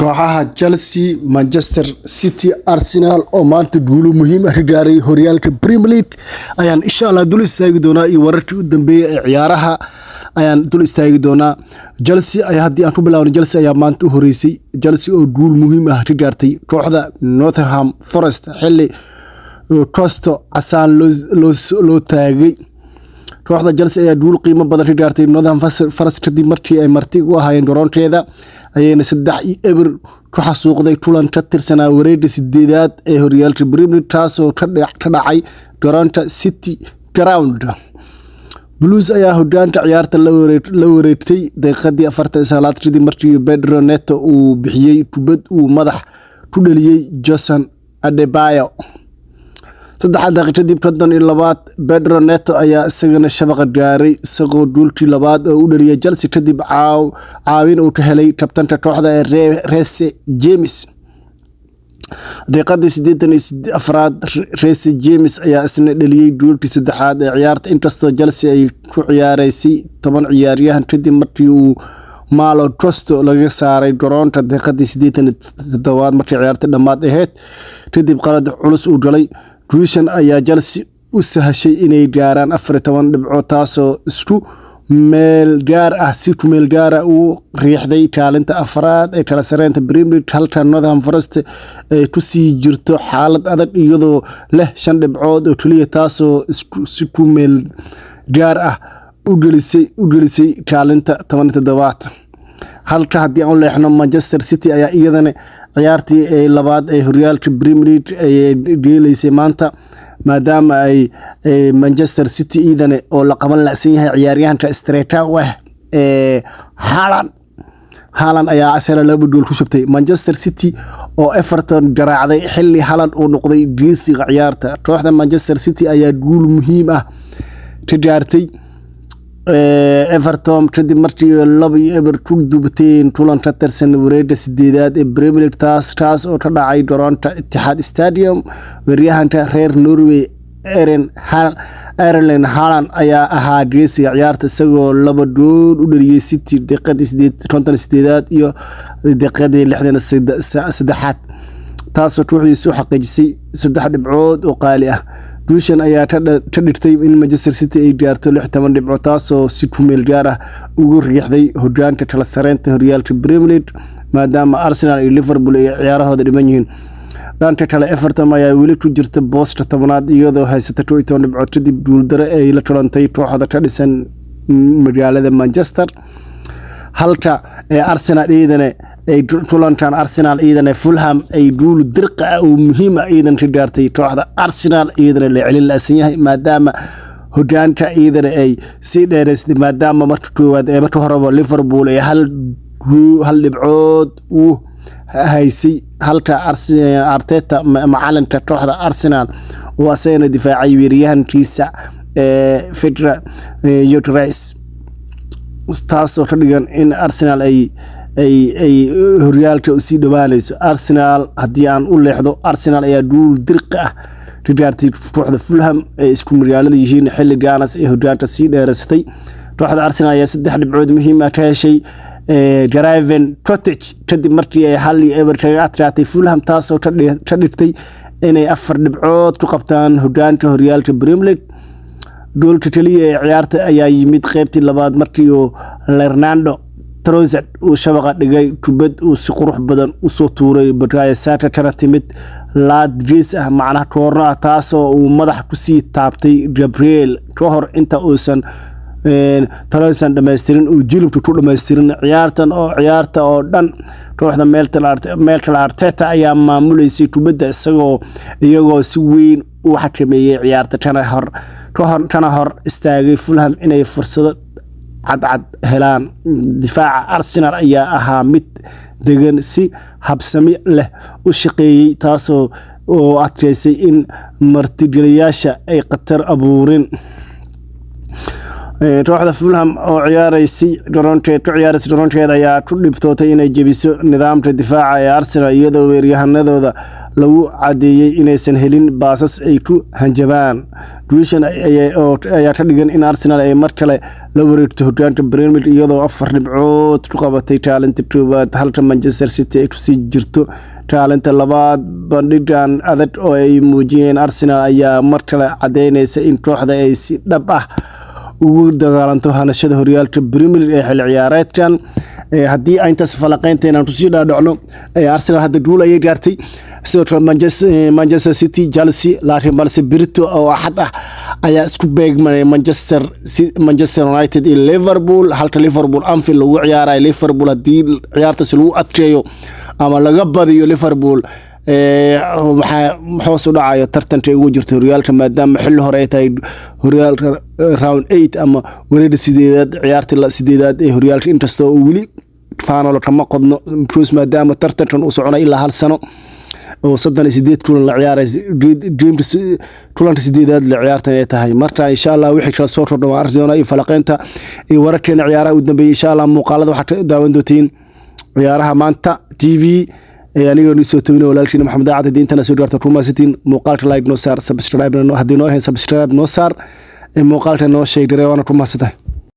Kooxaha Chelsea, Manchester City, Arsenal oo maanta guulo muhiim ah ka gaaray horyaalka Premier League ayaan insha Allah dul istaagi doonaa, iyo wararkii u dambeeyay ee ciyaaraha ayaan dul istaagi doonaa. Chelsea ayaa haddii aan ku bilaawno, Chelsea ayaa maanta u horeysay. Chelsea oo guul muhiim ah ka gaartay kooxda Nottingham Forest xilli Costa casaan loo taagay. Kooxda Chelsea ayaa guul qiimo badan ka gaartay Nottingham Forest kadib markii ay marti u ahaayeen garoonkeeda, ayayna 3-0 ku xasuuqday kulan ka tirsanaa wareegga sideedaad ee horyaalka Premier League, taasoo ka dhacay garoonka City Ground. Blues ayaa hogaanka ciyaarta la wareegtay daqiiqadii 49aad kadib markii Pedro Neto uu bixiyey kubad uu madax ku dhaliyey Johnson Adebayo. 3 daqiiq kadib, 52aad, Pedro Neto ayaa isagana shabaqa gaaray, isagoo goolkii labaad oo u dhaliyay Chelsea kadib caawin uu ka helay kabtanka kooxda ee Reece James. Daqiiqadii 84aad, Reece James ayaa isna dhaliyey goolkii saddexaad ee ciyaarta, inkastoo Chelsea ay ku ciyaareysay 10 ciyaaryahan kadib markii uu Malo Gusto laga saaray garoonka daqiiqadii 87aad markii ciyaarta dhammaad ahayd kadib qalad culus uu galay. Guushan ayaa Chelsea u sahashay inay gaaraan 14 dhibcood, taasoo isku meel gaar ah si ku meel gaar ah u riixday kaalinta afraad ee kala sareynta Premier League, halka Nottingham Forest ay ku sii jirto xaalad adag iyadoo leh 5 dhibcood oo keliya, taasoo si ku meel gaar ah u gelisay kaalinta 17aad. Halka haddii aan u leexno, Manchester City ayaa iyadana ciyaartii ee labaad ee horyaalka Premier League ay dheeleysay maanta, maadaama ay Manchester City iyadana oo la qaban la'san yahay ciyaaryahanka striker u ah ee Haaland. Haaland ayaa asana laba gool ku shubtay. Manchester City oo Everton garaacday xilli Haaland uu noqday geesiga ciyaarta. Kooxda Manchester City ayaa guul muhiim ah ka gaartay Everton kadib markii 2-0 ku dubteen kulan ka tirsan wareegga sideedaad ee Premier League, taas oo ka dhacay garoonka Etihad Stadium. Weeraryahanka reer Norway Erling Haaland ayaa ahaa geesiga ciyaarta, isagoo laba gool u dhaliyay City daqiiqadii 58aad iyo daqiiqadii 63aad, taasoo kooxdiisu xaqiijisay saddex dhibcood oo qaali ah. Guushan ayaa ka dhigtay in Manchester City ay gaarto 16 dhibcood, taasoo si ku meel gaar ah ugu riixday hogaanka kala sareynta horyaalka Premier League, maadaama Arsenal iyo Liverpool ay ciyaarahooda dhiman yihiin. Dhanka kale, Everton ayaa weli ku jirta booska 10aad iyadoo haysata 11 dhibcood kadib guuldaro ay la kulantay kooxda ka dhisan magaalada Manchester, halka ee Arsenal iyadana ay kulankan Arsenal iyadana Fulham ay guul dirqa ah oo muhiim ah iyadan ka gaartay. Kooxda Arsenal iyadana la celin la'san yahay, maadaama hogaanka iyadana ay sii dheereysatay, maadaama marka koowaad ee marka horeba Liverpool ay hal dhibcood u haysay, halka Arteta, macalinka kooxda Arsenal, uu asagana difaacay weeraryahankiisa ee Victor Gyökeres, taasoo ka dhigan in Arsenal ay horyaalka usii dhawaanayso. Arsenal haddii aan u leexdo, Arsenal ayaa guul dirqi ah ka gaartay kooxda Fulham ay isku magaalada yihiin, xilli Gunners ay hogaanka sii dheeraysatay. Kooxda Arsenal ayaa saddex dhibcood muhiim ah ka heshay Craven Cottage kadib markii ay 1-0 kaga adkaatay Fulham, taasoo ka dhigtay inay afar dhibcood ku qabtaan hogaanka horyaalka Premier League. Goolka keliya ee ciyaarta ayaa yimid qeybtii labaad markii uu Leandro Trossard uu shabaqa dhigay kubad uu si qurux badan usoo tuuray Bukayo Saka, kana timid laad gees ah, macnaha koorno ah, taasoo uu madax kusii taabtay Gabriel ka hor inta uusan Trossard dhammaystirin uu jilibka ku dhammaystirin ciyaartan. Oo ciyaarta oo dhan kooxda Mikel Arteta ayaa maamuleysay kubadda, iyagoo si weyn u xakameeyey ciyaarta kana hor istaagay Fulham inay fursado cadcad helaan. Difaaca Arsenal ayaa ahaa mid degan, si habsami leh u shaqeeyey, taasoo oo adkeysay in martigeliyaasha ay khatar abuurin. Kooxda Fulham oo ciyaareysay garoonkeed ku ciyaaraysay garoonkeeda ayaa ku dhibtootay inay jebiso nidaamka difaaca ee Arsenal, iyadoo weeraryahanadooda Lagu cadeeyay inaysan helin baasas ay ku hanjabaan. Guushan ayaa ka dhigan in Arsenal ay mar kale la wareegto hogaanka Premier League, iyadoo 4 dhibcood ku qabatay kaalinta koowaad, halka Manchester City ay kusii jirto kaalinta labaad. Bandhigan adag oo ay muujiyeen Arsenal ayaa mar kale cadeyneysa in kooxda ay si dhab ah ugu dagaalanto hanashada horyaalka Premier League ee xilli ciyaareedkan. Haddii intaas falanqeynta aan kusii dhaadhacno, Arsenal hadda guul ayay gaartay, sidoo kale Manchester City, Chelsea, laakiin balse berito oo Axad ah ayaa isku beegmanay Manchester United iyo Liverpool, halka Liverpool Anfield lagu ciyaarayo. Liverpool haddii ciyaartaasi lagu adkeeyo ama laga badiyo Liverpool, waxaa hoos u dhacayo tartanka ay ugu jirto horyaalka, maadaama xilli hore ay tahay horyaalka round 8 ama wareega sideedaad, ciyaartii sideedaad ee horyaalka, inkastoo uu weli faanolo kama qodno Bruce, maadaama tartankan uu soconay ilaa hal sano oo 38 kulan la ciyaaray, gameka kulanka sideedaad la ciyaartan ay tahay. Marka insha Allah wixii kala soo kordha waan arki doonaa, iyo falaqeynta iyo wararkeena ciyaaraha u dambeeyay. Insha Allah muuqaalada waxaad ka daawan doontiin Ciyaaraha Maanta TV anigoo nii soo tobina, walaalkiina Maxamed Daacad. Haddii intana soo gaarto kuma sitiin, muuqaalka like noo saar, subscribe haddii noo ahayn subscribe noo saar, muuqaalka noo sheeg garay, waana ku mahadsantahay.